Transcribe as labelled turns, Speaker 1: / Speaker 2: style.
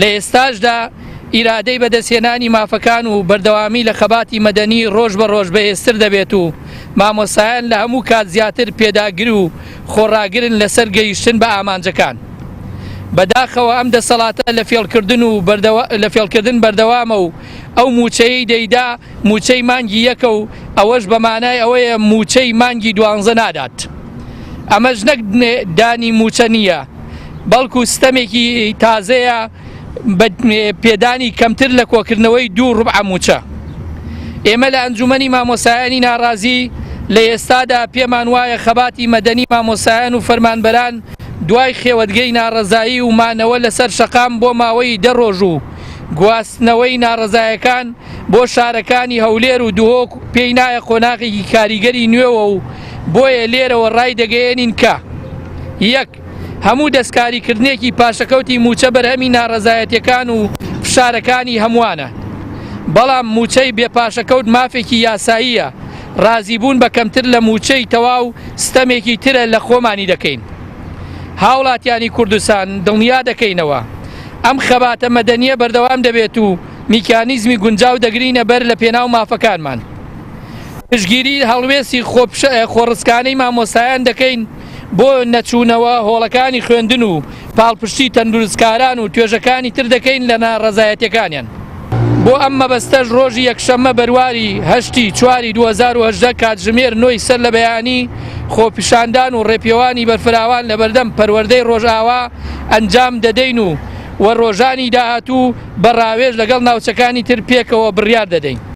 Speaker 1: لە ئێستاشدا ئیرادەی بەدەستهێنانی مافەکان و بەردەوامی لە خەباتی مەدەنی ڕۆژ بە ڕۆژ بەهێزتر دەبێت و مامۆستایان لە هەموو کات زیاتر پێداگر و خۆڕاگرن لەسەر گەیشتن بە ئامانجەکان. بەداخەوە ئەم دەسەڵاتە لە فێڵکردن و لە فێڵکردن بەردەوامە و ئەو مووچەیەی دەیدا مووچەی مانگی یەکە و ئەوەش بە مانای ئەوەیە مووچەی مانگی دوانزە نادات. ئەمەش نەک دانی مووچە نییە، بەڵکو ستەمێکی تازەیە بە پێدانی کەمتر لە کۆکردنەوەی دوو ڕوبعە مووچە. ئێمە لە ئەنجومەنی مامۆستایانی ناڕازی لە ئێستادا پێمان وایە خەباتی مەدەنی مامۆستایان و فەرمانبەران دوای خێوەتگەی ناڕەزایی و مانەوە لەسەر شەقام بۆ ماوەی دە ڕۆژ و گواستنەوەی ناڕەزایەکان بۆ شارەکانی هەولێر و دهۆک پێی نایە قۆناغێکی کاریگەری نوێوە و بۆیە لێرەوە ڕایدەگەیەنین کە، یەک. هەموو دەستکاریکردنێکی پاشەکەوتی مووچە بەرهەمی ناڕەزایەتیەکان و فشارەکانی هەمووانە، بەڵام مووچەی بێ پاشەکەوت مافێکی یاساییە، ڕازیبوون بە کەمتر لە مووچەی تەواو ستەمێکی ترە لە خۆمانی دەکەین. هاوڵاتیانی کوردستان دڵنیا دەکەینەوە ئەم خەباتە مەدەنیە بەردەوام دەبێت و میکانیزمی گونجاو دەگرینە بەر لە پێناو مافەکانمان. پشتگیری هەڵوێستی خۆڕسکانەی مامۆستایان دەکەین بۆ نەچوونەوە هۆڵەکانی خوێندن و پاڵپشتی تەندروستکاران و توێژەکانی تر دەکەین لە ناڕەزایەتیەکانیان. بۆ ئەم مەبەستەش ڕۆژی یەکشەممە بەرواری هەشتی چواری 2018 کاتژمێر نۆی سەر لە بەیانی خۆپیشاندان و ڕێپێوانی بەرفراوان لەبەردەم پەروەردەی ڕۆژئاوا ئەنجام دەدەین و و ڕۆژانی داهاتوو بە ڕاوێژ لەگەڵ ناوچەکانی تر پێکەوە بڕیار دەدەین.